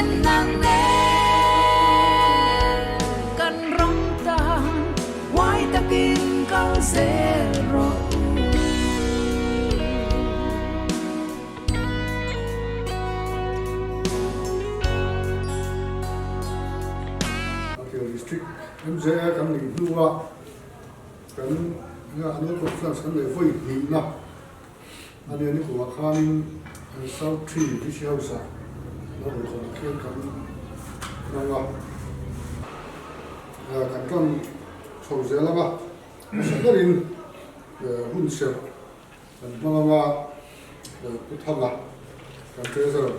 Zalenna nen kan ram tan huai takin kal zel rawh u. Hetiang District MJA kan nih hnua kan Annual Conference kan neih vawi hnihna A nia ni kumah khanin South Tree Fish House ah lo rawn hawn khian kan hmang a, kan tan chho zel ang a, hmasa berin hun serh kan hmang ang a, Pu Thanga kan Treasurer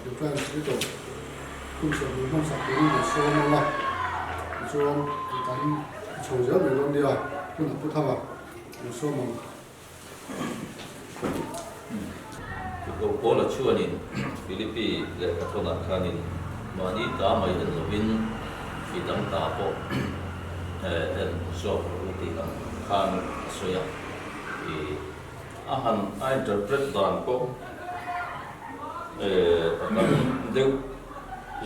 Compliance Editor hun serh min hmansak turin kan sawm ang a, tichuan kan chho zel mai dawn nia, hunah Pu Thanga kan sawm ang. Tirhkoh Paula chuanin Philippi lehkhathawnah khanin mahni ta mai en lovin mi dang ta pawh en zawk rawh u tih ang khan a sawi a. A han a interpret dan pawh a tam deuh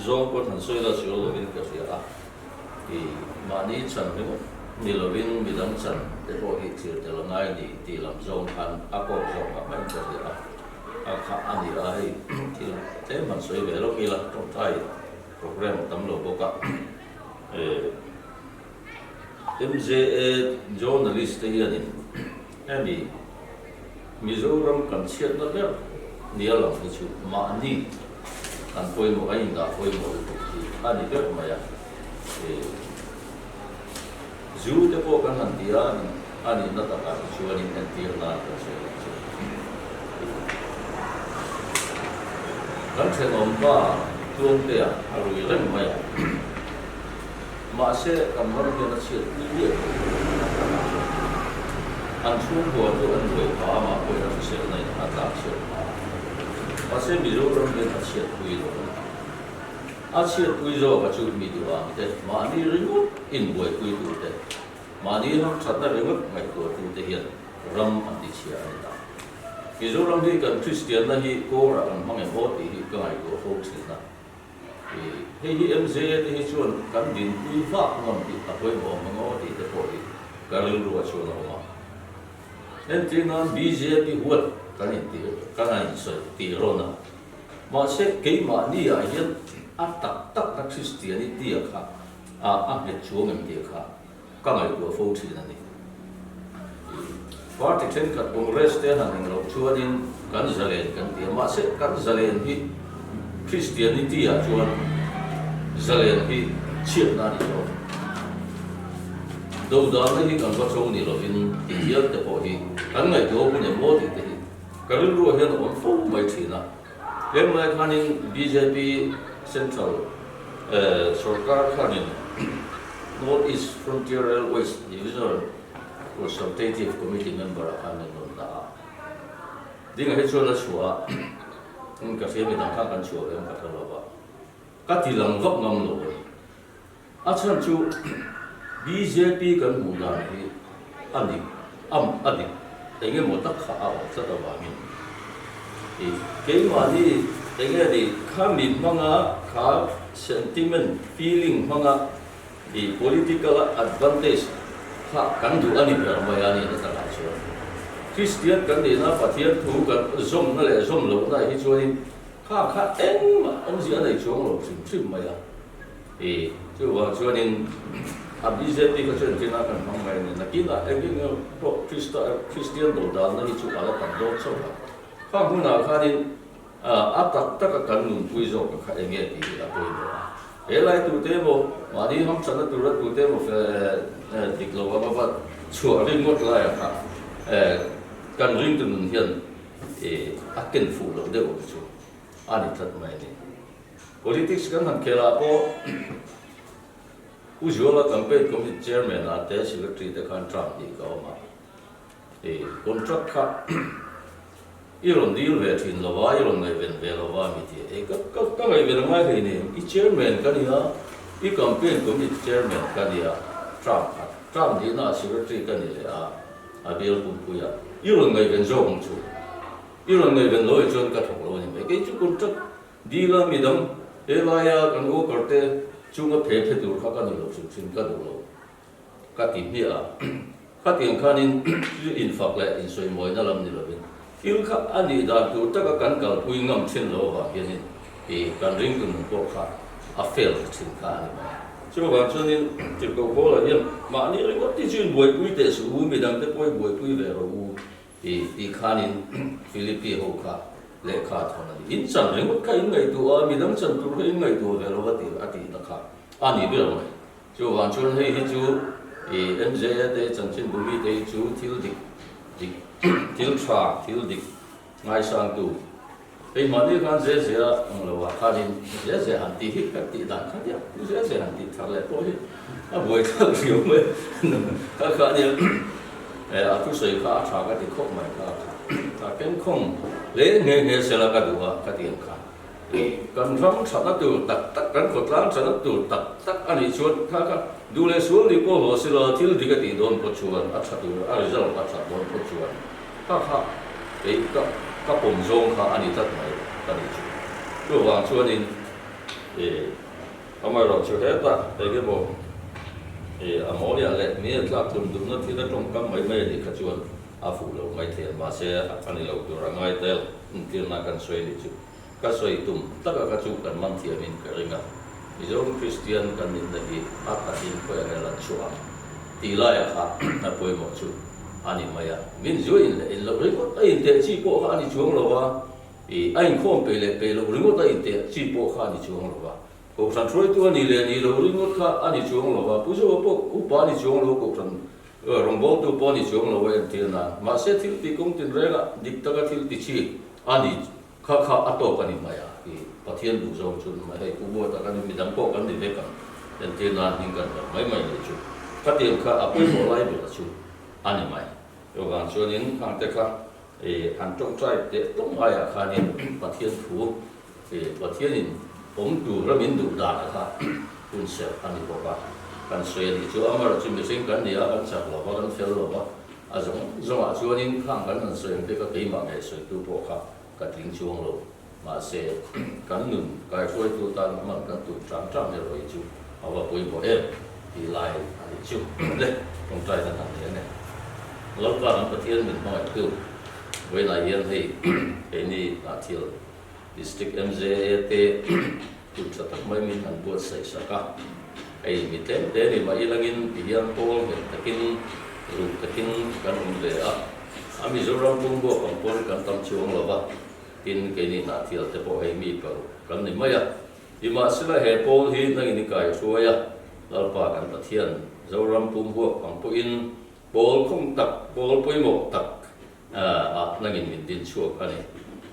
zawng pawn han sawi la sual lovin ka hria a. I mahni chan ringawt ni lovin midang chan te pawh hi thlir tel a ngai a ni tih lam zawng khan a kawk zawk mah mah in ka hria a, a kha a ni a, hei thil tlem han sawi ve lawk ila tawngtai program a tam lo bawk a, MJA journalist te hianin hemi Mizoram kan chhiatna ber nia lang hi chu mahni kan pawimawh a indah pawimawh lutuk hi a ni ber mai a. Zu te pawh kan han ti a, a nihna takah hi chuanin entir nan kan sawi lo chu. Kan thenawm pa Tluangtea a rui reng mai a, mahse kan ram hian a chhiat pui viau lo a takah chuan. An chhungkua chu an buai pha a, mah pawhin a hriselna in a tlak chhiat pha a. Mahse Mizoram hian a chhiat pui lo a ni. A chhiat pui zawk a chu mi duh ang te, mahni ringawt inbuaipui tur te, mahni ram thatna ringawt ngaihtuah tu te hian ram an ti chhia a ni ta. Mizoram hi kan Kristianna hi kawrah kan hmang em aw tih hi ka ngaihtuah fo thin a. Hei hi MJA te hi chuan kan dinpui vak ngam tih a pawimawh ang aw tih te pawh hi ka rilru a chuan a awm a. Entir nan bjp huat kan inti kan a insawi tih rawn a. Mahse keimahni ah hian a tak tak na Christianity a kha a a nghet chuang em tih kha ka ngaihtuah fo thin a ni. Party thenkhat Congress te han eng loh chuanin kan zalen kan ti a, mahse kan zalen hi Christianity ah chuan zalen hi chhiatna a ni zawk. Dodalna hi kan va cho ni lovin ti hial te pawh hi kan ngaihtuah hun em maw tih te hi ka rilru ah hian a awm fo mai thin a. Heng lai khanin bjp Central sorkar khanin North East Frontier Railways Divisional Consultative Committee member ah khan min rawn dah a. Dingah hi chuan a chhuah a, ka hria midang khan kan chhuah ve ang ka hre lo va, ka ti lang vak ngam lo a ni. A chhan chu bjp kan hmuh dan hi a dik am a dik eng emaw tak kha a awm tlat avangin i keimahni eng nge ni kha mi hmanga kha sentiment feeling hmanga i political advantage kha kan duh a ni ber mai a ni na takah chuan Kristian kan nihna Pathian thu kan zawmna leh zawm lohna hi chuanin kha kha engmah awmzia a nei chuang lo hrim hrim mai a. I chuvang chuanin a bjp kha chuan tina kan hmang mai a ni. Nakinah eng eng emaw pawh Krista Kristian dodalna hi chu a la tam dawn chauh a. Kha hmunah khanin a tak taka kan nunpui zawk kha eng nge tih hi a pawimawh a. He lai tute emaw mahni hamthatna tura tute emaw dik lo anga va chhuah ringawt laiah kha kan ringtu nun hian a ken fuh loh deuh ang chu a ni tlat mai a ni. Politics kan han khel ah pawh Pu Zuala campaign committee chairman ah te secretary te khan term hnih ka awm a, i contract kha i rawn deal ve thin lo a, i rawn ngaihven ve lo a mi ti a, e ka ka ka ngaihven a ngai hlei nen, i chairman ka ni a, i campaign committee chairman ka ni a, term khat term hnihna ah secretary ka ni leh a, a bial pumpui a, i rawn ngaihven zawk ang chu, i rawn ngaihven lo eh chuan ka thawk lo a ni mai, kei chu contract Dila midang He laia kan worker te chunga phe phe tur kha ka ni lo hrim hrim ka duh lo ka ti hmiah a. Khatiang khanin thil infak leh insawimawina lam ni lovin thil kha a nih dan tur taka kan kalpui ngam thin lo avang hianin i kan ringtu nun pawh kha a fail ta thin kha a ni mai. Chuvang chuanin Tirhkoh Paula hian mahni ringawt hi chu inbuaipui teh suh u, midangte pawh i buaipui ve rawh u i tih khanin Philippi ho kha lehkha a thawn a ni. In chan ringawt kha in ngaihtuah a, midang chan tur kha in ngaihtuah ve lo va tih a tihna kha a ni ber mai. Chuvang chuan hei hi chu i MJA te chanchinbu mite hi chu thil dik dik thil tha thil dik ngaisangtu hei mahni khan ze zia ang lo ah khanin ze ze han tih hi kan tih dan kha nia ze ze han tih thar leh pawh hi a buai thlak riau mai kha kha nia a thusawi kha a tha ka ti khawp mai kha kha kengkhawng hle nghe nghe sela ka duh a ka ti ang kha. Kan ram thatna tur tak tak, kan khawtlang thatna tur tak tak a nih chuan kha kha duh leh sual nih pawh hlawh silo thil dik a tih dawn pawh chuan a tha tur, a result a that dawn pawh chuan kha kha kei ka ka pawm zawng kha a ni tlat mai ka nih chu. Chuvang chuanin ih amaherawhchu hetah engemaw ih a mawiah leh mi a tlak tlum duhna thil a tawngkam mai mai a nih kha chuan a fuh lo mai thei a, mahse a ni lo tur a ngai tel entirna kan sawi a nih chu. Ka sawi tum taka kha chu kan man thiamin ka ring a, Mizoram Kristian kan nihna hi a takin khawi ang lan chhuah ang tih laiah kha a pawimawh chu a ni mai a. Min zuain leh in loh ringawt a inteh chi pawh kha a ni chuang lo a, ih a inkhawm peih leh peih loh ringawt a inteh chi pawh kha a ni chuang lo a, Kohhran hruaitu a nih leh nih loh ringawt kha a ni chuang lo a, Pu Zoa pawh upa a ni chuang lo Kohhran rawngbawltu pawh a ni chuang lo a entir nan. Mahse thil tih kawng tinrengah dik taka thil ti chi a ni Kha kha a tawk a ni mai a, i Pathian duh zawng chu ni mai hei Pu Buata kan ni midang pawh kan ni vek ang entir nan hming kan dah mai mai ni chu khatiang kha a pawimawh lai ber chu a ni mai. Chuvang chuanin khangte kha i han tawngtai teh tawng aiah khanin Pathian thu i Pathianin awm tur a min duh danah kha hun serh a ni bawk a, kan sawi a nih chu amaherawh chu mihring kan ni a, kan chak lo va, kan fel lo va. A zawng zawngah chuanin khang kan han sawi ang te kha keimah ngei sawitu pawh kha ka tling chuang lo. Mahse, kan nun kaihruaitu tan hman kan tum ṭang ṭang erawh hi chu a va pawimawh em tih lai a nih chu. Le, tawngtai na han nei a ni. Lalpa kan Pathian min hmangaihtu vawiinah hian hei keini Hnahthial District MJA te hun tha tak mai min han buatsaih sak a, hei mi tlem te ni mah ilangin ti hian pawl nghet takin ruk takin kan awm ve a, a Mizoram pumbuak ang pawn kan tam chuang lo va, tin keini Hnahthial te pawh hei mi paruk kan ni mai a, nimahsela he pawl hi nangin i kai hruai a, Lalpa kan Pathian Zoram pumbuak ang pawhin pawl khawng tak, pawl pawimawh tak ah nangin min din chhuak a ni.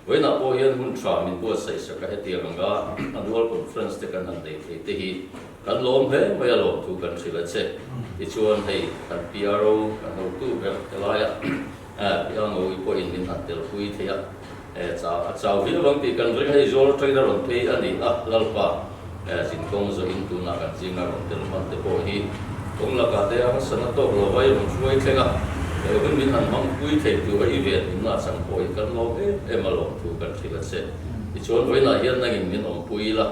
Vawiinah pawh hian hun tha min buatsaih sak a, hetiang anga annual conference te kan han nei thei te hi kan lawm hle mai a lawm thu kan hrilh a che. Tichuan hei kan PRO kan hotu ber helaia Piangawi pawhin min han telpui thei a, a chau viau ang tih kan ring a, hei zual atangin a rawn phei a ni a, Lalpa zinkawng zawhin tunah kan zinga rawn tel hman te pawh hi kawng lakah te a hmasa na tawk lo va i rawn hruai thleng a, he hun min han hmangpui thei tura i ven inna chang pawh hi kan lawm em em a lawm thu kan hrilh a che. Tichuan vawiinah hian nangin min awmpui ila,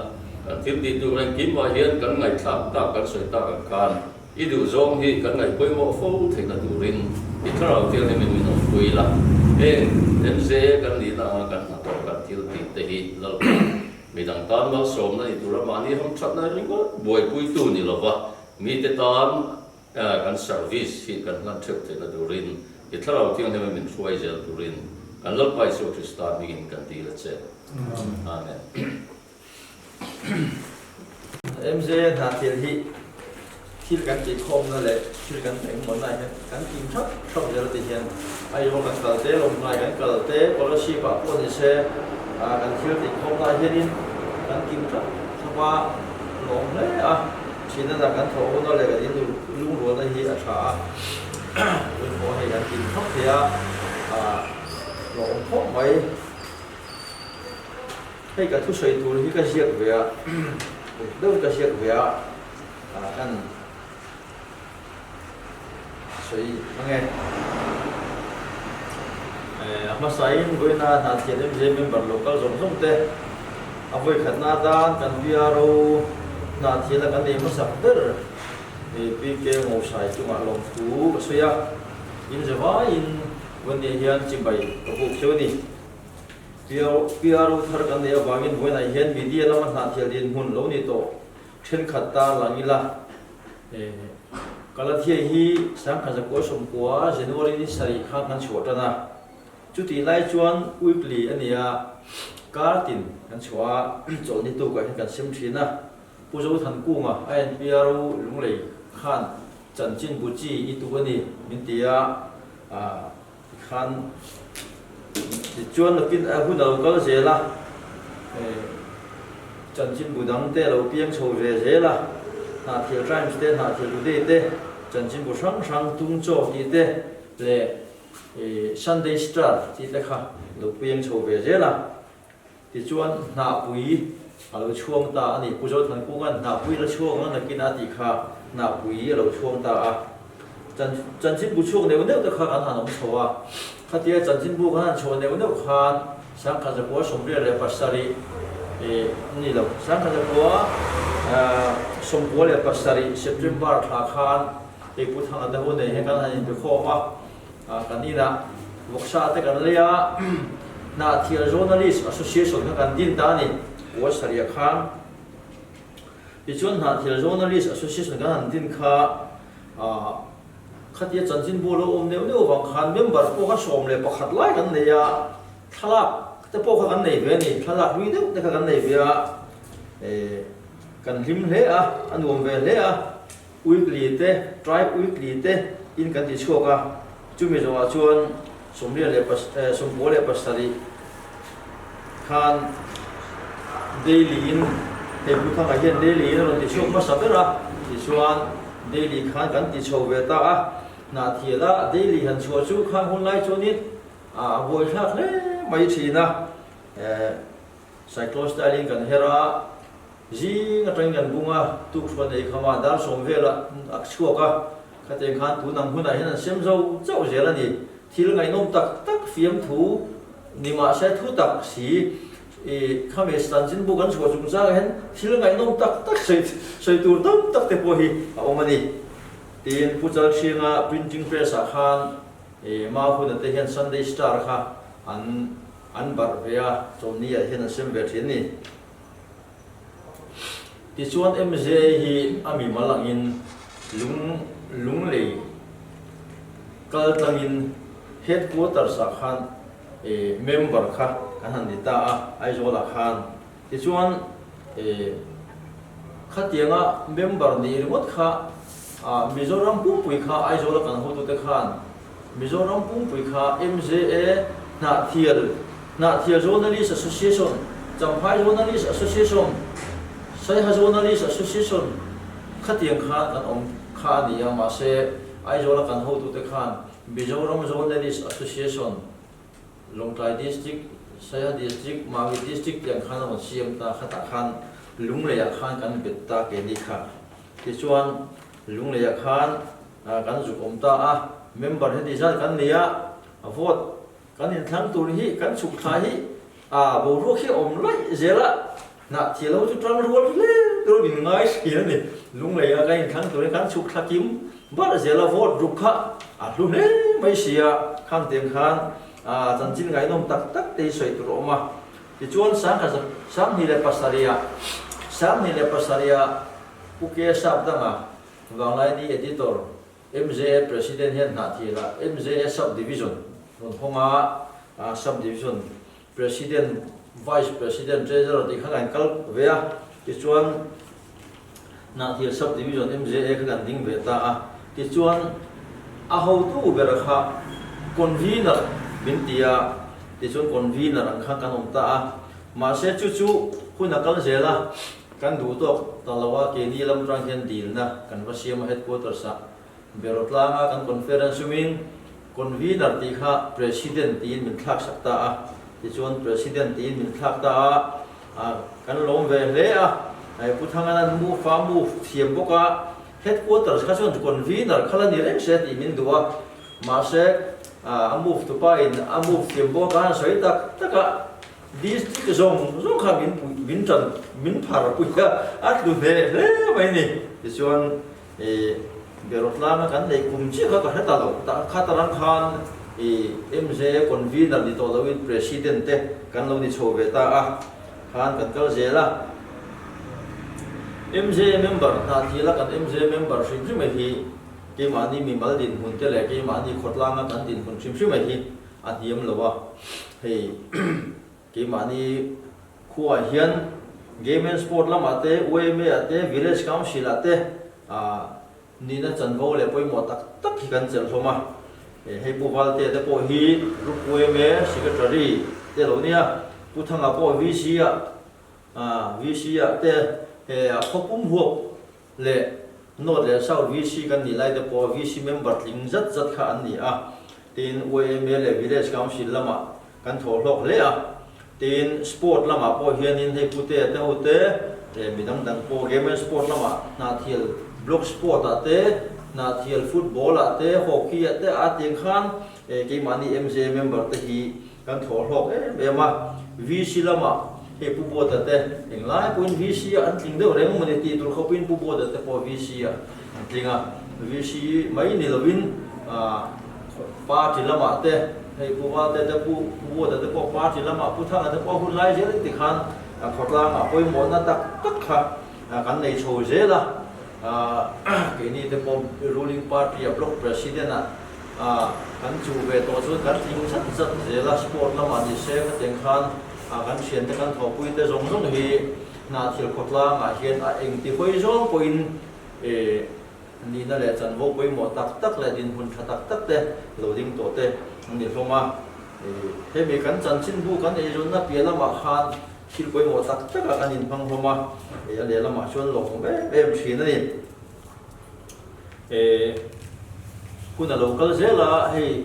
kan thil tih tur engkimah hian kan ngaihthlak tak kan sawi tak ang khan I duh zawng hi kan ngaih pawimawh fo theihna turin i thlarau thianghlimin min awmpui la. Heng MJA kan nihna anga kan hnathawh kan thil tih te hi Lalpa midang tan malsawmna ni tura mahni hamthatna ringawt buaipuitu ni lova mite tan kan service hi kan hlan theuh theihna turin i thlarau thianghlimin min hruai zel turin kan Lalpa Isua Krista hmingin kan dil a che. Amen. MJ hna thil hi thil kan tih khawmna leh thil kan engmawhna ah hian kan kim thap thap zel ti hian Aizawl kan kal te, Lawngtlai kan kal te, Kolasib ah pawh ni se kan thil tih khawmna ah hianin kan kim thap thap a, lawm hle a, thihna lah kan thawh huna leh kan in lungrualna hi a tha a, tun pawh hei kan kim thap thei a, lawm khawp mai. Hei ka thusawi tur hi ka ziak ve a, uk deuh ka ziak ve a, ah kan sawi ang e. A hmasain vawiina hna thian MJ member local zawng zawng te. A vawikhatna atan kan PRO Hnahthiala kan nei hmasak ber PK Ngosai chungah lawmthu ka sawi a, in zavaiin vawinia hian chibai ka buk hleuh a ni. PRO thar kan neih avangin vawiinah hian media lama Hnahthial dinhmun lo ni tawh thenkhat ta lang ila. Kalathia hi Sangkhaza 90 January ni sarih khan kan chhuah tan a. Chutih lai chuan weekly a ni a, kar tin kan chhuah a, chawlhni tukah hian kan sem thin a. Pu Zothankunga, INPRO Lunglei khan chanchin bu chi i tuk a ni min ti a, tikhan tichuan nakin hun a lo kal zel a, chanchin bu dang te a lo piang chho ve zel a, Hnahthial Times te, Hnahthial Today te, chanchin bu hrang hrang tung chaw tih te leh I Sunday Star tih te kha lo piang chho ve zel a, tichuan hnahpui a lo chhuang ta a ni. Pu Zothankunga'n hnahpui la chhuang ang nakin a tih kha hnahpui a lo chhuang ta a. Chanchinbu chhuak neuh neuh te kha kan han awm chho a, khatia chanchinbu kan han chhuah neuh neuh khan 1987 i ni lo, 1997 September thla khan Hei Pu Thanga te ho nei hian kan han inbikhawm a, kan inah vawksa te kan lei a, Hnahthial Journalist Association kha kan din ta a ni, Kual Sariah khan. Tichuan Hnahthial Journalist Association kan han din kha khatia chanchinbu lo awm neuh neuh avang khan member pawh kha 11 lai kan nei a, thlalak te pawh kha kan nei ve a ni, thlalak hlui deuh te kha kan nei ve a, kan hlim hle a, a nuam ve hle a. Weekly te, Tribe Weekly te in kan ti chhuak a, chumi zawhah chuan 97 khan Daily in hei Pu Thanga hian Daily in a rawn ti chhuak hmasa ber a, tichuan Daily khan kan ti chho ve ta a, Hnahthiala Daily han chhuah chu khang hun lai chuanin a buaithlak hle mai thin a, Cyclostyle in kan her a, Zing atangin kan bung a, tukhruan ei kham a, dar sawm velah a chhuak a, khatiang khan tun ang hunah hian an sem zo chauh zel a ni. Thil ngaihnawm tak tak fiamthu ni mahse thu tak si i khami chanchinbu kan chhuah chungchangah hian thil ngaihnawm tak tak sawi sawi tur tam tak te pawh hi a awm a ni. Tin, Pu Chalhringa printing press ah khan i Mahuna te hian Sunday Star kha an an barh ve a, chawlhni ah hian an sem ve thin a ni. Tichuan MJA hi a mimal angin lung Lunglei kal tlangin Headquarters ah khan member kha kan han ni ta a, Aizawl ah khan. Tichuan khatianga member nih ringawt kha Mizoram pumpui kha Aizawl a kan hotute khan Mizoram pumpui kha MJA Hnahthial, Hnahthial Journalist Association, Champhai Journalist Association, Saiha Journalist Association khatiang khan kan awm kha a ni a, mahse Aizawla kan hotute khan Mizoram Journalist Association, Lawngtlai District, Saiha District, Mamit District tiang khan a rawn siam ta, khatah khan Lungleiah khan kan bet ta keini kha. Tichuan Lungleiah khan Kan zuk awm ta a, member heti zat kan nei a, vote kan inthlang tur hi kan chhuk thla hi a boruak hi a awm laih zel a, hnahthial ho chu tang rual hle tur min ngai thin a ni. Lunglei a kan inthlang tur hi kan chhuk thla kim bar zel a, vote ruk kha a hlu hle mai si a, khang tiang khan chanchin ngaihnawm tak tak te hi sawi tur a awm a. Tichuan 2007 27ah Pu Ke Sap danga Vanglaini Editor, MJA President hian hnahthilah MJA Sub Division rawn hawng a, Sub Division President, Vice President, Treasurer tih kha kan kal ve a, tichuan hnahthial Sub Division MJA kha kan ding ve ta a, tichuan a hotu ber kha Convener min ti a, tichuan Convener ang khan kan awm ta a, mahse chu chu hun a kal zel a. Kan duh tawk ta lo a, keini lam atang hian dilna kan va siam a headquarters ah Beraw tlanga kan conference umin convener tih kha president tiin min thlak sak ta a, tichuan president tiin min thlak ta a, ah kan lawm ve hle a, Pu Thanganan move a move thiam bawk a, headquarters kha chuan convener kha la ni reng se tih min duh a, mahse a move tupa in a move thiam bawk a, a han sawi tak tak a. District zawng zawng kha min puih min tan min phar pui a, a tlu hneh hle mai a ni. Tichuan ih Berawtlanga kan neih kum chiah kha ka hre ta lo, tah kha tarang khan ih MJA convener ni tawh loin President te kan lo ni chho ve ta a, khan kan kal zel a. MJA member hnahthiala kan MJA member hrim hrim hi keimahni mimal dinhmun te leh keimahni khawtlanga kan dinhmun hrim hrim hi a hniam lo a, hei keimahni khuaah hian Game and Sport lamah te, YMA ah te, Village Council ah te nihna chanvo leh pawimawh tak tak hi kan chelh hlawm a, hei Pu Valtea te pawh hi Group YMA Secretary te lo nia, Pu Thanga pawh VC ah VC ah te a khawpum huap leh North leh South VC kan nih lai te pawh VC member tling zat zat kha an ni a, tin YMA leh Village Council lamah kan thawh hlawk hle a, tin Sport lamah pawh hianin hei Putea te ho te leh mi dang dang pawh Game and Sport lamah Hnahthial Block Sport ah te, Hnahthial Football ah te, Hockey ah te a tiang khan keimahni MJ member te hi Kan thawh hlawk em em a, VC lamah hei Pu Buata te englai pawhin VC ah an tling deuh reng mawni tih tur khawpin Pu Buata te pawh VC ah an tling a, VC mai ni lovin party lamah te hei Pu Valte te Pu Buata te pawh party lamah Pu Thanga te pawh hun lai zel in tikhan khawtlangah pawimawhna tak tak kha kan nei chho zel a, keini te pawh ruling party ah block president ah A, kan chu ve tawh chuan kan tling zat zat zel a, sport lamah ni se khatiang khan kan thiante kan thawhpui te zawng zawng hi Hnahthial khawtlangah hian a engti hawi zawng pawhin nihna leh chanvo pawimawh tak tak leh dinhmun tha tak tak te lo ding tawh te an ni hlawm a. Hemi kan chanchinbu kan eizawnna piah lamah khan thil pawimawh tak takah kan inhmang hlawm a, a lehlamah chuan lawmawm em em thin a ni. Eh hun a lo kal zel a, hei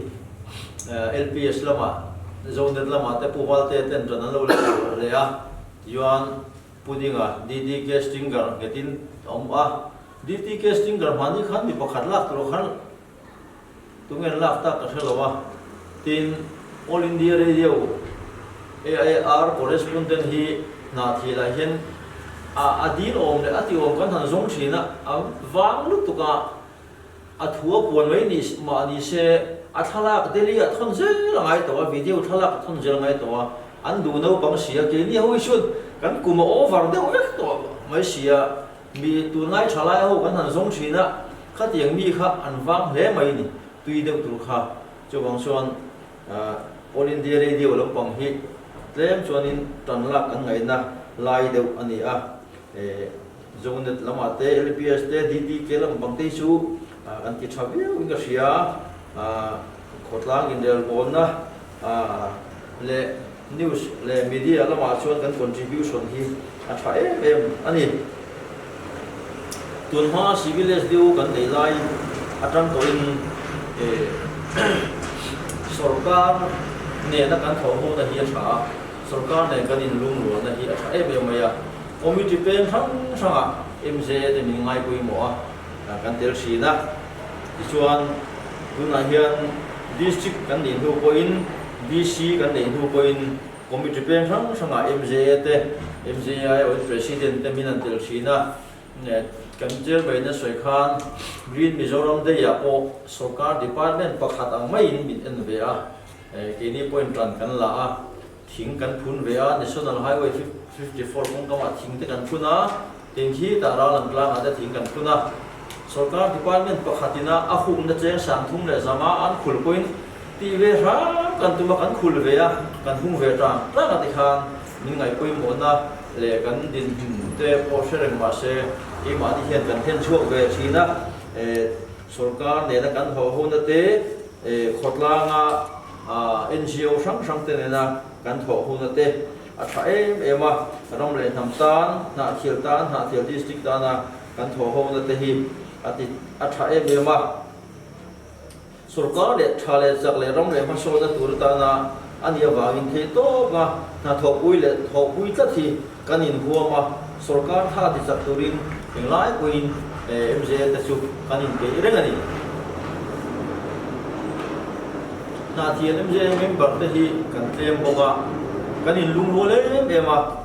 LPS lamah Zonet lamah te Pu Valte ten ṭan an lo la tawh leh a, tichuan Pu Dinga DDK Stringer nghetin a awm a, DDK Stringer hmani khan mi pakhat lak tur khan Tunge an lak tak ka hre lo a, tin All India Radio, AIR, correspondent hi Hnahthilah hian a a dil awm leh a ti awm kan han zawng thin a, a vang lutuk a, a thu a puan mai ni mah ni se a thlalak Delhi ah thawn zel a ngai tawh a, video thlalak a thawn zel a ngai tawh a, an duh naupang si a, keini ho hi chuan kan kum a over deuh vek tawh mai si a. Mi tunlai tha lai ho kan han zawng thin a, khatiang mi kha an vang hle mai ni, tui deuh tur kha. Chuvang chuan All India Radio lampang hi tlem chuanin tan lak kan ngaihna lai deuh a ni a. Zonet lamah te, LPS te, DDK lampang te hi chu kan ti tha viau in ka hria. Khawtlang inrelbawnna leh News leh media lamah chuan kan contribution hi a tha em em a ni. Tun hma Civil SDO kan neih lai atang tawhin sorkar nena kan thawhhona hi a tha a, sorkar nen kan inlungrualna hi a tha em em mai a. Committee peng hrang hrangah MJA te min ngai pawimawh a, kan tel thin a. Tichuan tunah hian District kan neih hnu pawhin DC kan neih hnu pawhin Committee peng hrang hrangah MJA te, MJA aiawhin President te min an tel thin a. Kan Chairman a sawi khan Green Mizoram Day ah pawh Sorkar Department pakhat ang maiin min en ve a, keini pawhin tan kan la a, thing kan phun ve a, National Highway 54 kawngkamah thing te kan phun a, Tin khi tah ral ang tlangah te thing kan phun a, sorkar department pakhatin a a hukna cheng 33 a an khul pawhin tih ve hram kan tum a, kan khul ve a, kan hung ve tang tlang a tikhan min ngaihpawimawhna leh kan dinhmun te pawh hre reng mah se keimahni hian kan then chhuak ve thin a, sorkar nena kan haw hona te khawtlanga NGO hrang hrang te nena kan thawh hona te A tha em em a, ram leh hnam tan, Hnahthial tan, Hnahthial District tana kan thawhhona te hi a ti a tha em em a. Sorkar leh tha leh chak leh ram leh hmasawna tur atana a nih avangin theih tawka hnathawhpui leh thawhpui tlat hi kan inhuam a, sorkar tha ti chak turin englai pawhin MJA te chu kan inpeih reng a ni. Hnahthian MJA member te hi kan tlem bawk a. Kan inlungrual em em a,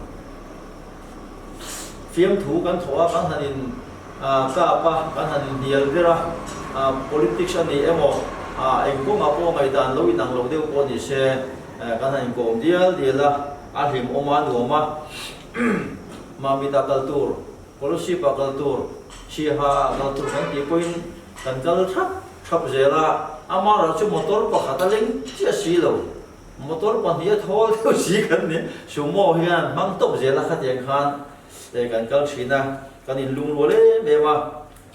fiamthu kan thawh a, kan han in kap a, kan han inhnial ber a, politics a ni emaw, eng kawngah pawh ngaihdan lo inang lo deuh pawh ni se, kan han inkawm dial dial a, a hlimawm a, a nuam a. Mamita kal tur, Kolosip-ah kal tur, Siaha-ah kal tur kan tih pawhin kan kal thap thap zel a, amaherawh chu motor pakhat a leng chiah si lo. Motor pahnih a thawl deuh si kan ni. Sumo hian hmang tawp zel a khatiang khan kan kal thin a, kan inlungrual em em a.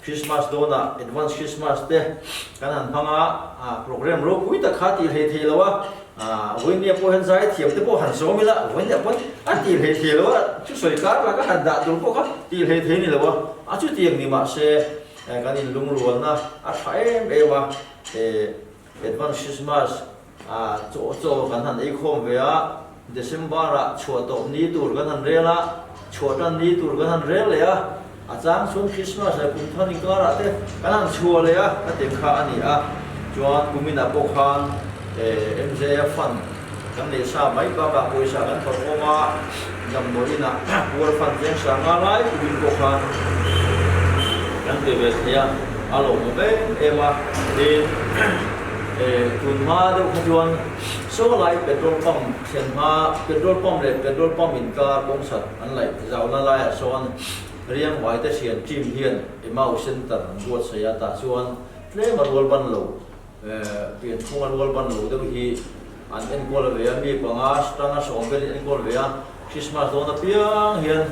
Christmas dawnah Advance Christmas te kan han hmang a, program ropui tak kha tih hlei thei lo a, vawinia pawh hian zai thiam te pawh han sawm ila, vawinia pawn a tih hlei thei lo a, chu sawi kar laka han dah tur pawh kha tih hlei thei ni lo a, a chutiang ni mahse kan inlungrualna a tha em em a, Advance Christmas A chaw chaw kan han ei khawm ve a, December ah chhuah tawp ni tur kan han rel a, chhuah tan ni tur kan han rel leh a, a chang chuan Christmas leh kum thar inkar ah te kan han chhuah leh a, ka ti kha a ni a. Chuan kumin ah pawh khan MJF fund kan neih sa mai bakah pawisa kan thawk awm a, damdawiin ah puar fund cheng sa nga lai kumin pawh khan kan pe ve thei a, a lawmawm em em a, tin. Tun hma deuh kha chuan Sawlai petrol pump thlen hma petrol pump leh petrol pump inkar kawngsat an laih zauna laiah sawn Riangvai te thian team hian Emau Centre an buatsaih a, tah chuan tlem a rual ban lo pianphung a rual ban lo deuh hi an enkawl ve a, mi panga tanga sawm velin enkawl ve a, Christmas dawn apiang hian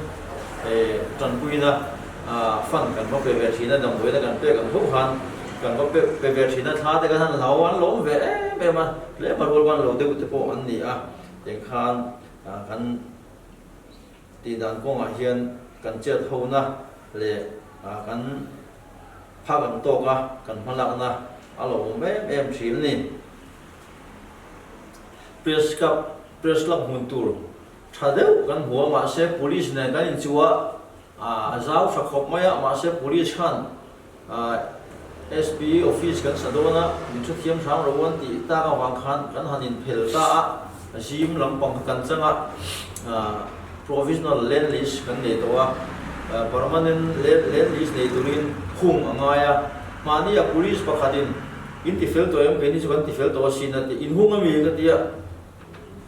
tanpuina fund kan va pe ve thin a, damdawiina kan pek ang ho khan kan va pe ve thin a, thla te kan han hlau a, an lawm ve em em a, tlem a rual ban lo deuh te pawh an ni a, tiang khan kan tih dan kawngah hian kan chet hona leh kan phak ang tawk a kan hmalakna a lo awm em em thin a ni. Press Club Press Club hmun tur tha deuh kan hmu a, mahse Police nen kan inchuh a, a zau tha khawp mai a, mahse Police khan SP office kan sa dawn a, min hrethiam hram lo an tih tak avang khan kan han inphel ta a, zim lampang kha kan chang a, provisional land lease kan nei tawh a, permanent land lease nei turin hung a ngai a, mahni a police pakhatin in ti fel tawh em keini chu kan ti fel tawh asin a ti, inhung ami ka ti a,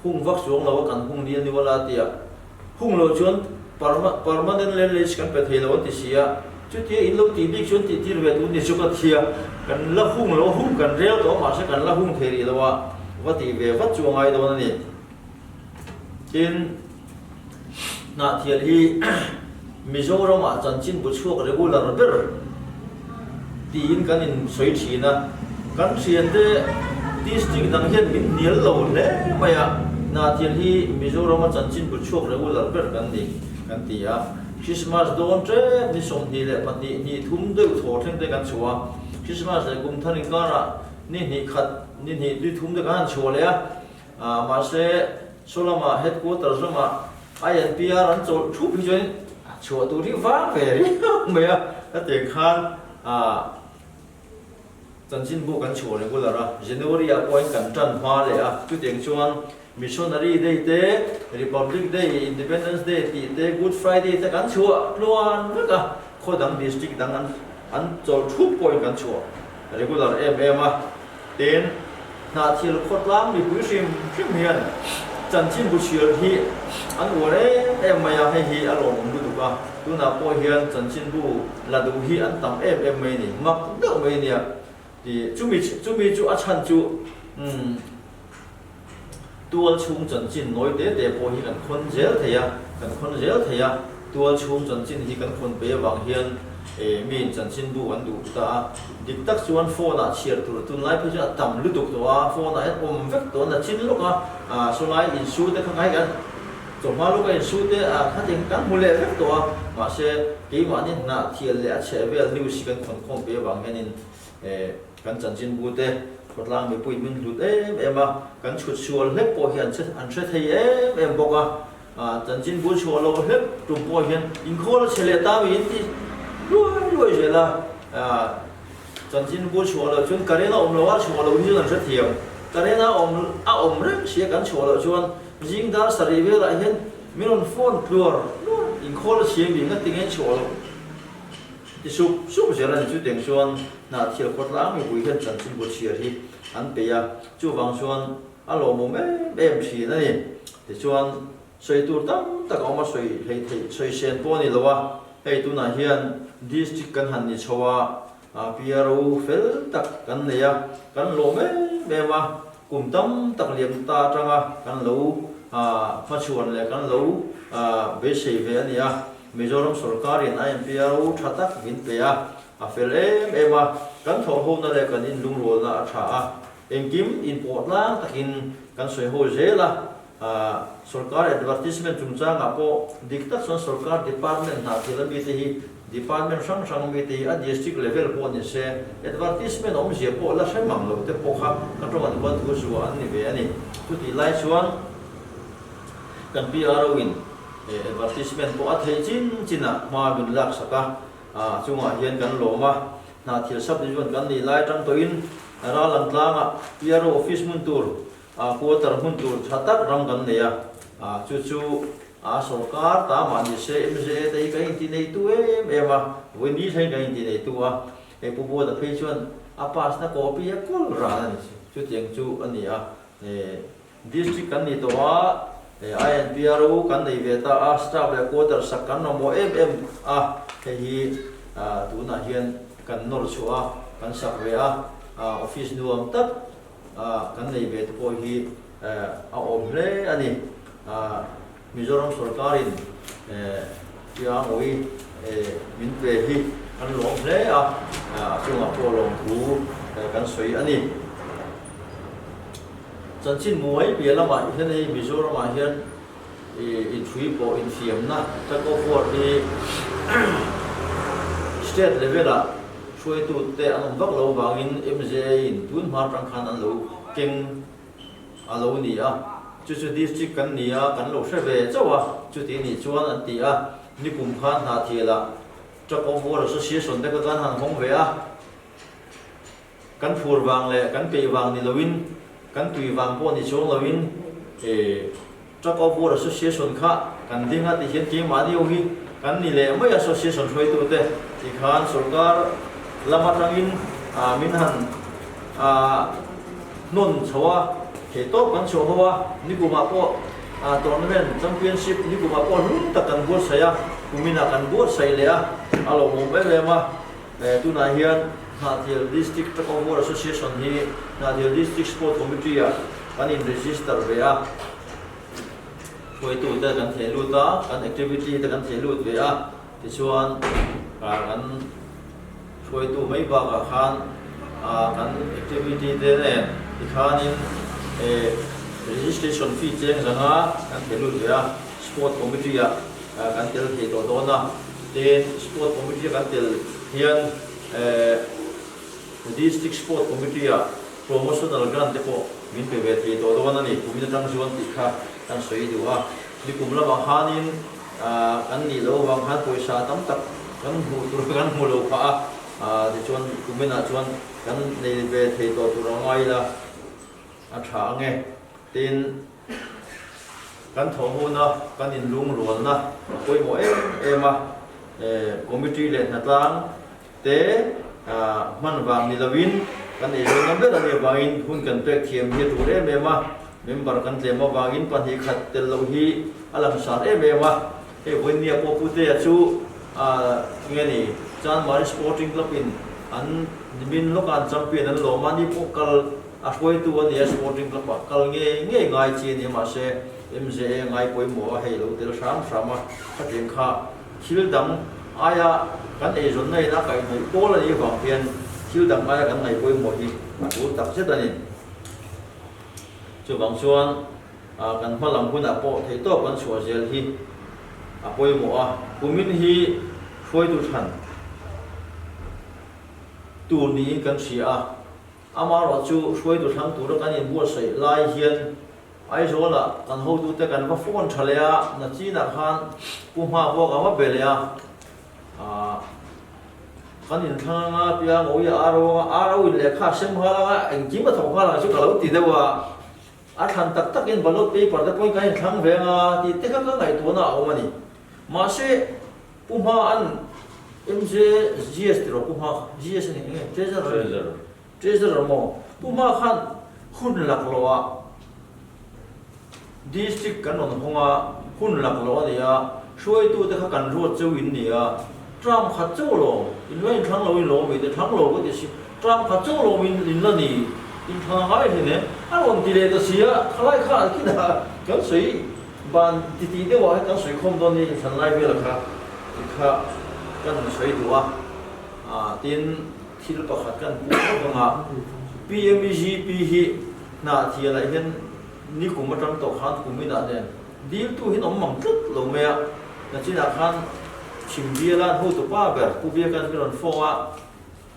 hung vak chuang lo a kan hung ni a ni wala a ti a. Hung lo chuan permanent land lease kan pe thei lo an ti si a, chutia in lo tih bik chuan tih tir ve tur ni chu ka ti a, kan la hung lo, hung kan rel tawh mahse kan la hung thei rih lo a, va tih ve vat chu a ngai dawn a ni. Tin, Hnahthial hi Mizoramah chanchin bu chhuak regular ber tiin kan insawi thin a, kan thiante district dang hian min hnial lo hle mai a, Hnahthial hi Mizorama chanchin bu chhuak regular ber kan ni kan ti a, Christmas dawn tep ni 22 hnih thum deuh thaw thleng te kan chhuah a, Christmas leh kum thar inkarah ni hnih khat ni hnih ni thum te kan han chhuah leh a, mahse saw lamah headquarters lamah INPR an chawlh thup hi chuan chhuah tur hi vang ve riau mai a, hetiang khan chanchinbu kan chhuah regular a, January ah pawhin kan tan hma leh a, chutiang chuan Missionary Day te, Republic Day, Independence Day tih te, Good Friday te kan chhuah tluan vek a, khaw dang district dang an an chawlh thup pawhin kan chhuah regular em em a, Tin, Hnahthial khawtlang mipui hrim hrim hian chanchinbu chhiar hi an uar em em mai a, hei hi a lawmawm lutuk a, tunah pawh hian chanchinbu la duh hi an tam em em mai a ni, mak deuh mai a nia. Ti, chumi chumi chu a chhan chu umm tual chhung chanchin nawi te te pawh hi kan khawn zel thei a, kan khawn zel thei a, tual chhung chanchin hi kan khawn pei avang hian eh miin chanchinbu an duh ta a, dik tak chuan phone ah chhiar tur tunlai phei chuan a tam lutuk tawh a, phone ah hian awm vek tawh na chin lawk a, ah sawlai insu te kha ngai kan chawhma lawka insu te ah khatin kan hmu leh vek tawh a, mahse keimahni hnah thial leh a chheh vel news hi kan khawn khawm pei avang hianin eh Kan chanchinbu te khawtlang mipui min hlut em em a, kan chhut sual hlek pawh hi an hre thei em em bawk a, chanchinbu chhuah loh hlek tum pawh hian inkhawl a chhe leh ta mi in ti luai luai zel a, chanchinbu chhuah loh chuan current a awm lo a, chhuah loh hi chuan an hrethiam. Current a awm a awm reng sia kan chhuah loh chuan zing dar sarih velah hian min rawn phone tluar tluar inkhawl a chhia mi ngati nge chhuah loh ti sup sup zel a ni. Chutiang chuan Hnahthial khawtlang mipui hian chanchinbu chhiar hi an peih a, chuvang chuan a lawmawm em em thin a ni. Tichuan Sawi tur tam tak a awm a, sawi hlei theih sawi sen pawh a ni lo a, hei tunah hian district kan han ni chho a, PRO fel tak kan nei a, kan lawm em em a, kum tam tak liam ta atanga kan lo hmachhuan leh kan lo beisei ve a ni a, Mizoram sorkarin IMPRO tha tak min pe a, a fel em em a, kan thawhhona leh kan inlungrualna a tha a, engkim inpawh tlang takin kan sawi ho zel a. Sorkar advertisement chungchangah pawh dik tak chuan sorkar department hna thil a mite hi department hrang hrang a mite hi a district level pawh ni se advertisement awmzia pawh la hre mang lo te pawh kha ka tawng an huan thu zuah an ni ve a ni. Chutih lai chuan kan PRO in advertisement pawh a theih chin chinah hma min laksak a, a chungah hian kan lawm a, hna thil subdivision kan nih lai atang tawhin ral ang tlangah PRO office hmun tur A quarter hmun tur tha tak ram kan nei a, chu chu a sorkar ta mah ni se MZA te hi kan inti neitu em em a, vawi ni thleng kan inti neitu a, hei Pu Buata phei chuan a pass na copy a kawl ran a ni, chutiang chu a ni a, district kan ni tawh a, INPRO kan nei ve ta a, staff leh quarter sak kan mamawh em em a, hei hi tunah hian kan nawr chhuah a, kan sak ve a, office nuam tak kan nei ve te pawh hi a awm hle a ni. Mizoram sorkarin Tiangawi min pe hi kan lawm hle a, a chungah pawh lawmthu kan sawi a ni. Chanchin muai piah lamah hian hei Mizoramah hian inhrui pawh infiamna tug of war hi state level ah hruaitu te an awm vak lo vangin MJA in tun hma atang khan an lo keng a lo ni a, chu chu district kan ni a kan lo hre ve chauh a, chuti nih chuan an ti a, nikum khan Hnahthial ah tug of war association te kha kan han hawng ve a. Kan phur vang leh kan peih vang ni loin, kan tui vang pawh ni chuang loin e Truck of War Association kha kan ding a tihian keimahni ho hi kan ni leh mai association hruaitute tikhan sorkar lam atangin min han hnawn chho a, theihtawp kan chhuah ho a, nikumah pawh tournament championship nikumah pawh hlum tak kan buatsaih a, kuminah kan buatsaih leh a, a lawmawm em em a. Tunah hian Hnahthial District Tug of War Association hi Hnahthial District Sport Committee ah kan in register ve a, hruaitu te kan theh lut a, kan activity te kan theh lut ve a, tichuan kan hruaitu mai bakah khan kan activity te nen tikhanin registration fee cheng zanga kan theh lut ve a, Sport Committee ah kan tel thei tawh dawn a. Tin, Sport Committee a kan tel hian District Sport Committee ah Promotional Grant te pawh min pe ve thei tawh dawn a ni, kumin atang chuan tih kha kan sawi duh a. Nikum lamah khanin kan nih loh avang khan pawisa tam tak kan hmuh tur kan hmu lo phah a, tichuan kuminah chuan kan nei ve thei tawh tur a ngai ila a tha ang e. Tin, kan thawh huna kan inlungrualna a pawimawh em em a, committee leh hnatlang te hman vang ni loin kan eizawnna ber a nih avangin hun kan pek thiam hi a tur em em a, member kan tlem avangin pahnih khat tel loh hi a langsar em em a, hei vawinia pawh Putea chu nge ni Chanmari Sporting Club in an nimin lawka an champion an lawm a, ni pawh kal A hruaitu a nia sporting club ah kal ngei ngei ngai chi a nia mahse MJA ngai pawimawh a hei lo tel hram hram a khatiang kha thil dang aia kan eizawnna in a kaihhnawih pawl a nih avang hian thil dang aia kan ngaih pawimawh hi a tul tak zet a ni. Chuvang chuan kan hma lam hunah pawh theihtawp kan chhuah zel hi a pawimawh a, kumin hi hruaitu chhan tur niin kan hria a. Amaherawh chu hruaitu thlang tura kan inbuatsaih lai hian Aizawlah kan hotute kan va phone tha leh a, Nachinah khan Pu Hma pawh ka va be leh a. Kan inthlang anga piang awi a ar anga ar au in lehkha a sem nghal anga engkim a thawk nghal ang chu ka lo ti deuh a. A thlan tak takin ballot paper te pawhin kan inthlang ve anga tih te kha ka ngaihtuahna a awm a ni. Mahse, Pu Hma an MJ GS tiraw Pu Hma kha GS a ni eng nge Treasurer a ni. Treasurer maw? Pu Hma khan hun laklawh ah District kan rawn hawng a, hun laklawh a ni a, hruaitu te kha kan ruat cheu in ni a, term khat chauh lawm, in la inthlang lo in lawm i te thlang lo ka ti si, term khat chauh lawm in in la ni, inthlang a ngai hlen em? A rawn ti leh ta si a, khalai kha an kinah kan sawi ban ti tih deuh ah hian kan sawi khawm dawn nia inthlan lai vel kha ti kha kan sawi duh a, tin thil pakhat kan pu khawp ang a, PMEGP hi Hnahthialah hian nikum atang tawh khan kum inah nen diltu hian awm mang tlat lo mai a, nachinah khan chhim biala an hotu pa ber Pu Biakan min rawn fawng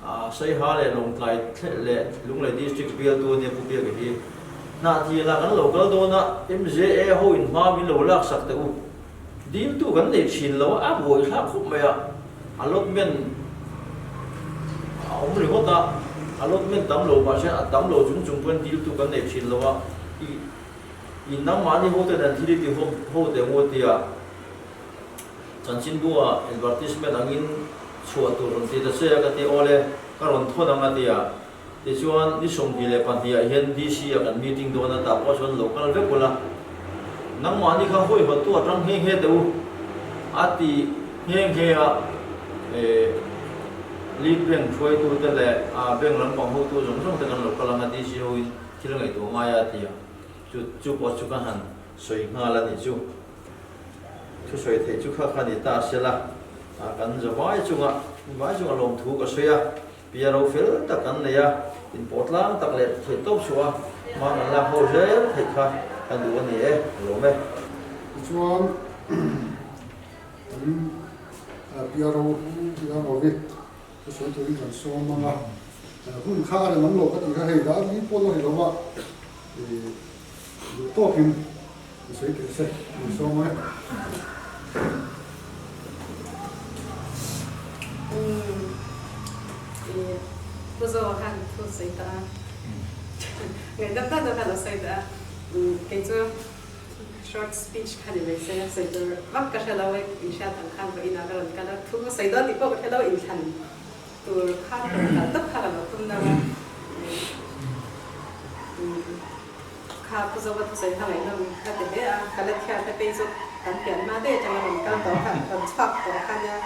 a, Saiha leh Lawngtlai leh Lunglei District bialtu a nia Pu Biaka hi. Hnahthialah kan lo kal dawn a, MJA ho in hma min lo laksak teh u. Diltu kan nei thin lo a, a buai thlak khawp mai a, allotment a awm ringawt a, allotment tam lo mahse a tam lo chung chung pawhin diltu kan nei thin lo a, i i nangmahni ho ten an thil i ti ho ho teh ngu a tia, chanchinbu-ah advertisement angin chhuah tur rawn ti ta che a ka ti awle ka rawn thawn ang a tia, Tichuan, ni 22 ah hian DC ah kan meeting dawn a, tah pawh chuan lo kal vek ula, nangmahni kha hawihawttu a tang nghe nghe teh u, a ti nghe nghe a, Lead Bank hruaitute leh bank lampang hotu zawng zawng te kan lo kal ang a, DC hoin thil ngaihtuah ngai a ti a, chu chu pawh chu ka han sawi nghal a nih chu. Thusawi theih chu kha kha ni ta sela, kan zavai chunga vai chunga lawmthu ka sawi a. Pia ro fel tak an nei a, inpawh tlang tak leh theih tawp chhuah a, hma kan lak ho zel theih kha kan duh a ni e, a lawm e. Tichuan, kan Pia ro Pia Rovi chu sawi turin kan sawm ang a, hun kha a rem ang lo ka tih kha hei dah ni pawh la ri lo va, duh tawkin i sawi teh se, kan sawm ang e. Pu Zoa khan thu sawi tawh a, ngaihdam tak deuh khan a sawi tawh a, kei chu short speech kha ni mai se, sawi tur vak ka hre lo e, in hriat ang khan vawiinah ka rawn kal a, thu sawi dawn tih pawh ka hre lo, inthlan tur khan ka rawn kal tawp kha ka lo tum deuh a. Kha Pu Zoa thusawi kha ngaihnawm ka ti hle a, ka la thiat te phei chu kan pian hma daih atanga rawn kal tawh kha, rawn chhuak tawh kha nia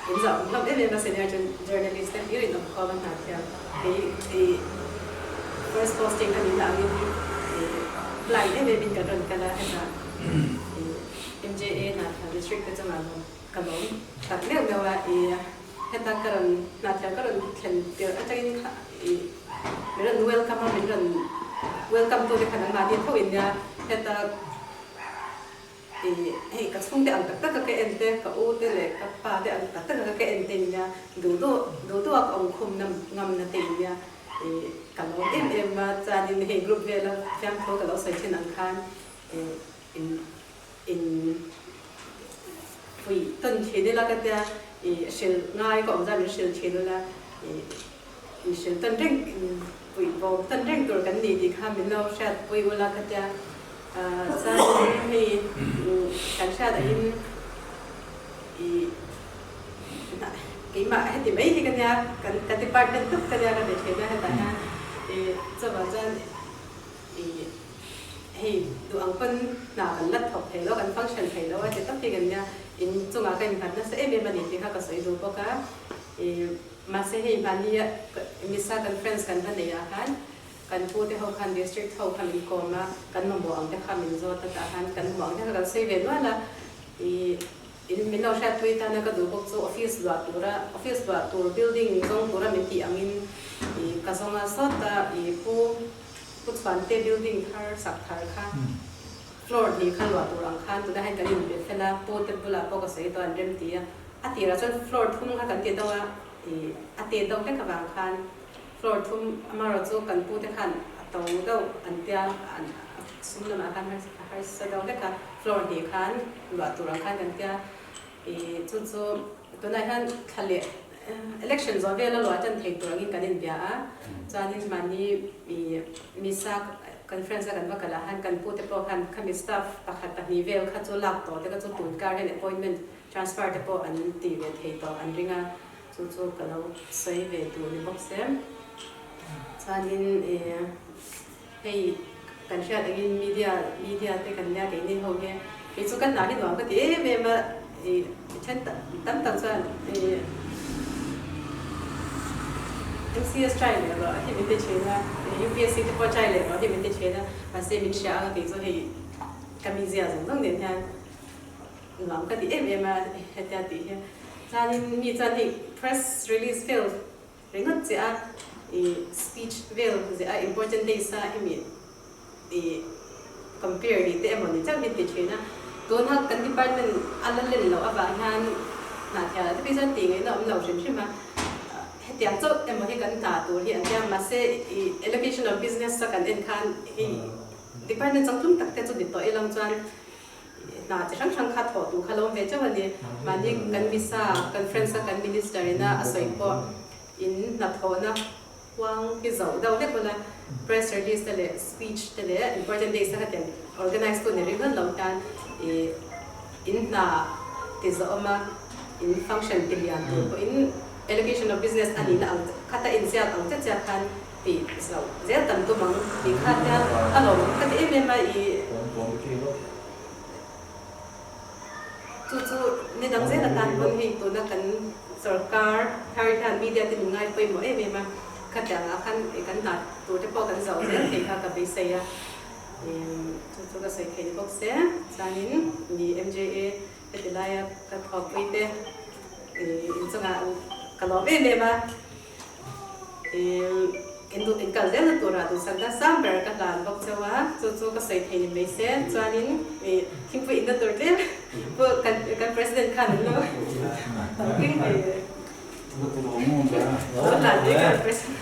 in zah awm hlawm em em a senior journalist te hlir in awm khawm a hna thiam kei i first posting kha min dah angin i blind em em in kan rawn kal a hetah i MJA hna thiam district te chungah lawm ka lawm tak meuh meuh a i heta ka rawn hna thiam ka rawn thlen tirh atangin kha i Min rawn welcome a, min rawn welcome tu te kha nangmahni tho in nia, heta i hei ka chhungte ang tak taka ka en te, ka u te leh ka pa te ang tak taka ka en te in nia, duh duh duh duh a ka awm khum nam ngam na te in nia, i ka lawm em em a, chuanin hei group vela fiamthu ka lo sawi thin ang khan i in in pui tawn thin ila ka tia, i hrilh ngai ka awm zan min hrilh thin ula i. Inhrilh tawn reng, inpuih bawm tawn reng tur kan ni tih kha min lo hriat pui ula ka tia. Chuan hei kan hriat angin i keimah heti mai hi ka nia, kan department tup ka nia ka ti thin a hetah hian i chuvang chuan i hei duh ang pawn hna kan la thawk thei lo, kan function thei lo a ti tawp hi kan nia. In chungah ka innghat nasa em em a ni tih kha ka sawi duh bawk a. Mahse hei mahni a Misa conference kan va neih ah khan kan pu te ho khan district ho kha min kawm a, kan mamawh ang te kha min zawt a tah khan kan mamawh ang te kha kan sawi ve nual a, ih in min lo hriatpui tana ka duh bawk chu office luah tura office luah tur building zawng tura min tih angin ih ka zawng a sawta ih pu pu Chhuante building thar sak thar kha floor hnih kha luah tur ang khan tunah hian kan inbe fel a, pu te bulah pawh ka sawi tawh an rem ti a. A tirah chuan floor thum kha kan ti deuh a, ih a te deuh hlek avang khan floor thum amaherawh chu kan pute khan a to deuh an tia an sum lamah khan a harsa deuh hlek a, floor hnih khan luah tur ang khan kan tia, ih chu chu tunah hian thla leh Election zawh vel a luah tan thei tur angin kan inbia a, chuanin mahni i Misa conference a kan va kalh ah khan kan pute pawh khan khami staff pakhat pahnih vel kha chu lak tawh te kha chu tun kar hian appointment transfer te pawh an ti ve thei tawh an ring a, chu chu ka lo sawi ve duh ni bawk se. Chuanin i hei kan hriat angin media media te kan nia keini ho hi kei chu ka hna hi nuam ka ti em em a i then tam tak chuan i MCS try leh rawh hi min ti thin a UPSC te pawh try leh rawh hi min ti thin a mahse min hria ang a kei chu hei ka mizia zawng zawng nen hian nuam ka ti em em a hetia tih hi chuanin mi chuan hei press release vel Ringawt che a, i speech vel zeh a important days a imi i compare ni te emaw ni chauh hi ti thin a. Tuna kan department a la len loh avang hian hnahthial ah te phei chuan tih ngaihna awm lo hrim hrim a. Hetiang chauh emaw hi kan hna tur hi an tia mahse i allocation of business a kan en khan hei department changtlung tak te chu ni tawh ilang chuan Hna chi hrang hrang kha thawh tur kha lo awm ve chauh a ni. Mahni kan misa conference a kan minister ina a sawi pawh in hnathawhna huang hi zoh deuh hlek ula press release te leh speech te leh important days te kha tiang organize tu ni ringawt lo hian ih in hna ti zawh awm a in function ti lian tur pawh in allocation of business a nihna ang khata inziak ang che chiah khan Tih zoh zel kan tum ang tih kha hian a lawm ka ti em em a i chu chu ni dang zel atan pawn hei tuna kan sorkar thar hian media te min ngai pawimawh em em a khatiang ah khan kan hna tur te pawh kan zoh zel thei kha ka beisei a chu chu ka sawi thei ni bawk se chuanin ni MJA heti laia ka thawkpui te inchungah ka lawm em em a. In kal zelna turah duhsakna sang ber ka hlan bawk chauh a, chu chu ka sawi thei ni mai se. Chuanin thingpui inna tur tlem pawh kan President khan an lo keng ve lo hlan ve kan President.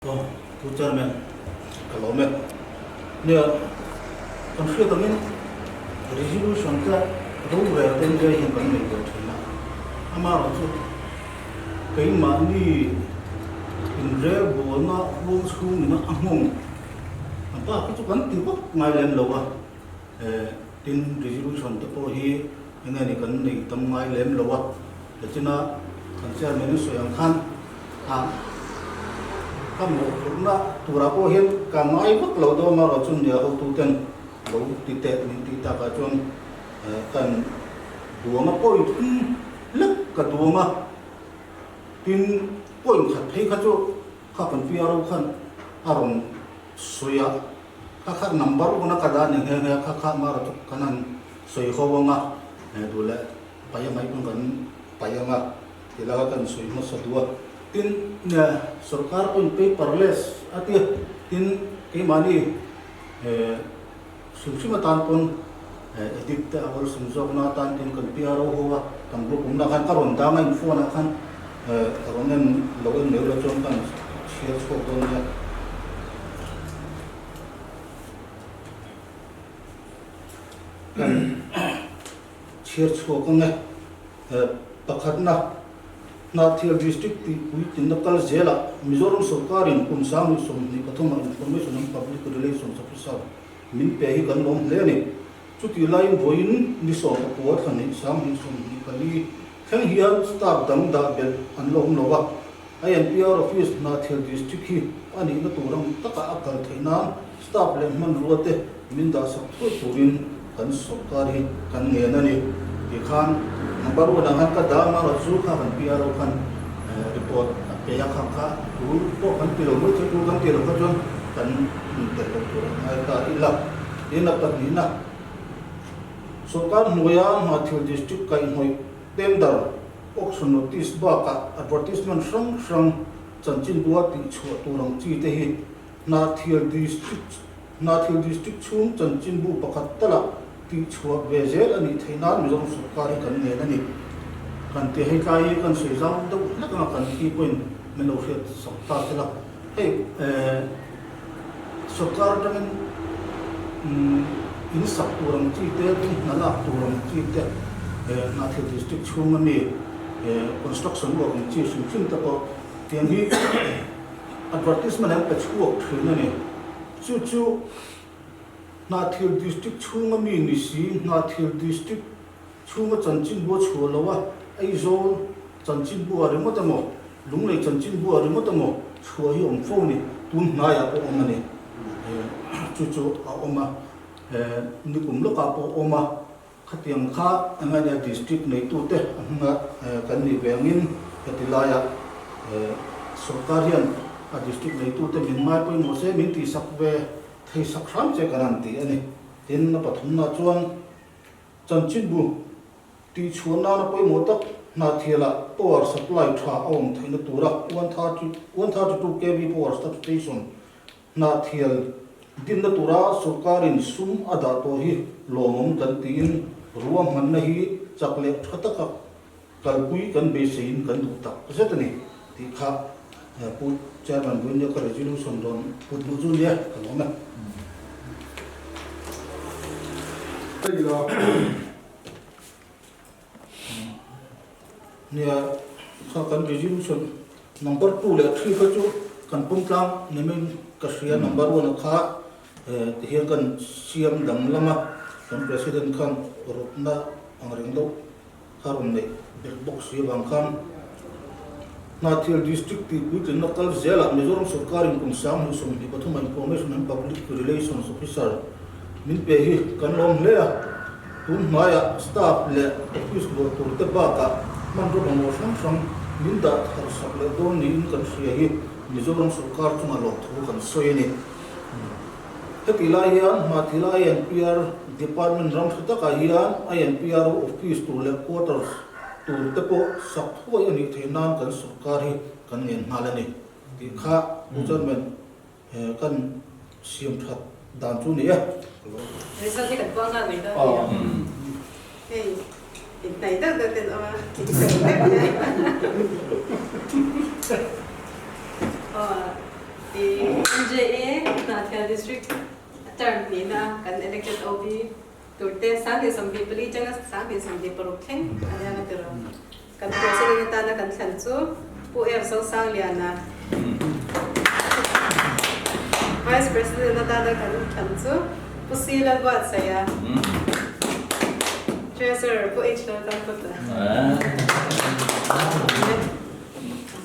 Aw, Pu Chairman, ka lawm e. Nia, kan hriat angin resolution te rorel te nge hian kan nei ve thin a. Amaherawhchu keimahni inrelbawlna huang chhungin a nghawng ang bak hi chu kan ti vak ngai lem lo a. Tin, resolution te pawh hi Enge ni kan nei tam ngai lem lo a, lechin a kan chairman in sawi ang khan a ka mawhphurhna turah pawh hian ka ngai vak lo dawn a rawh chu nia hotu ten lo ti teh min tih takah chuan kan duang a point thum lek ka duang a, tin point khat phei kha chu kha kan PRO khan a rawn sawi a. Kha kha number una ka dah ni nghe nghe a, kha kha mara chu kan han sawi ho ang a, duh leh paih angai pawn kan paih ang a ti la kha kan sawi hmasa duh a. Tin, sorkar pawhin paperless a ti a, tin keimahni hrim hrim atan pawn edit te a awlsam zawkna atan tin kan PRO ho a, kan group awmna khan ka rawn dang a in phone ah khan rawn en lo en mai ula chuan kan chhiar chhuak dawn nia. Kan chhiar chhuak ang e. Pakhatna, Hnahthial District tih puitlinna kal zelah Mizoram sawrkarin kum 2023 ah Information and Public Relations Officer min pe hi kan lawm hle a ni. Chutih laiin vawiin ni 19 thla hnih 2024 thleng hian staff dang dah belh an la awm lo a. INPR Office Hnahthial District hi a nihna tur ang taka a kal theih nan staff leh hmanrua te min dahsak thuai turin kan sawrkar hi kan ngen a ni tih khan number one ah khan ka dah a Raju kha kan PRO khan report a pe a kha kha tul pawh kan ti lo mai thei tul kan ti lo kha chuan kan intel lo tur a ngai ta ila tin a pahnihna sawrkar hnuaia Hnahthial District kaihhnawih tender Auction notice bakah advertisement hrang hrang chanchinbua tihchhuah tur ang chi te hi Hnahthial District Hnahthial District chhung chanchinbu pakhat talah tih chhuah ve zel a nih theih nan Mizoram sawrkar hi kan ngen a ni. Kan ti hei tlai hi kan sawi zau deuh hlek anga kan key point min lo hriat sak ta sela. Hei sawrkar atangin in sak tur ang chi te, tin hna lak tur ang chi te, Hnahthial District chhunga mi construction work ang chi hrim hrim te pawh tiang hi advertisement an pe chhuak thin a ni. Chu chu Hnahthial District chhunga mi ni si, Hnahthial District chhunga chanchinbu a chhuah lo a, Aizawl chanchinbu ah ringawt emaw, Lunglei chanchinbu ah ringawt emaw chhuah hi awm fo ni, tun hnaiah pawh awm a ni. Chu chu a awm a, nikum lawkah pawh awm a, khatiang kha engainia District neitute a hmunga kan nih ve angin heti laiah sawrkar hian a District neitute min ngai pawimawh se min tihsak ve Thei sak hram che kan han ti a ni. Tin, a pathumna chuan chanchinbu tihchhuah nana pawimawh tak Hnahthialah power supply tha a awm theihna tura 132 kv power substation Hnahthial dinna tura sawrkarin sum a dah tawh hi lawmawm kan tiin ruahmanna hi chak leh tha taka Kalpui kan beiseiin kan duh tak zet a ni tih kha Pu Chairman Buinia ka resolution rawn put luh chu nia ka lawm e. Nia kha kan resolution number 2 leh 3 kha chu kan pawm tlang ni maiin ka hria number 1 a kha tihian kan siam danglam a kan president khan rawtna ang reng deuh Kha rawn neih belh bawk si avang khan Hnahthial District tih puitlinna kal zelah Mizoram sawrkarin kum 2023 a Information and Public Relations Officer min pe hi kan lawm hle a. Tun hmaiah staff leh office luah tur te bakah hmanraw mamawh hrang hrang min dah thar sak leh dawn niin kan hria hi Mizoram sawrkar chunga lawmthu kan sawi a ni. Heti lai hian Hmathil INPR Department ram hre takah hian INPR Office tur leh Quarters tur te pawh sak thuai a nih theih nan kan sawrkar hi kan ngen nghal a ni tih kha Pu Chairman kan siam that dan chu ni e. Result hi kan puang nghal mai dawn nia. Hei inhnaih deuh deuh ten awm a, inhnaih deuh deuh. Aw. MJA Hnahthial District term hnihna kan elected OB turte 2024 atanga 2026 thleng a nia ka ti rawh. Kan President atana kan thlan chu Pu Er Zosangliana, Vice President atana kan thlan chu Pu C Lalbuatsaia, Treasurer Pu H Laltanputa.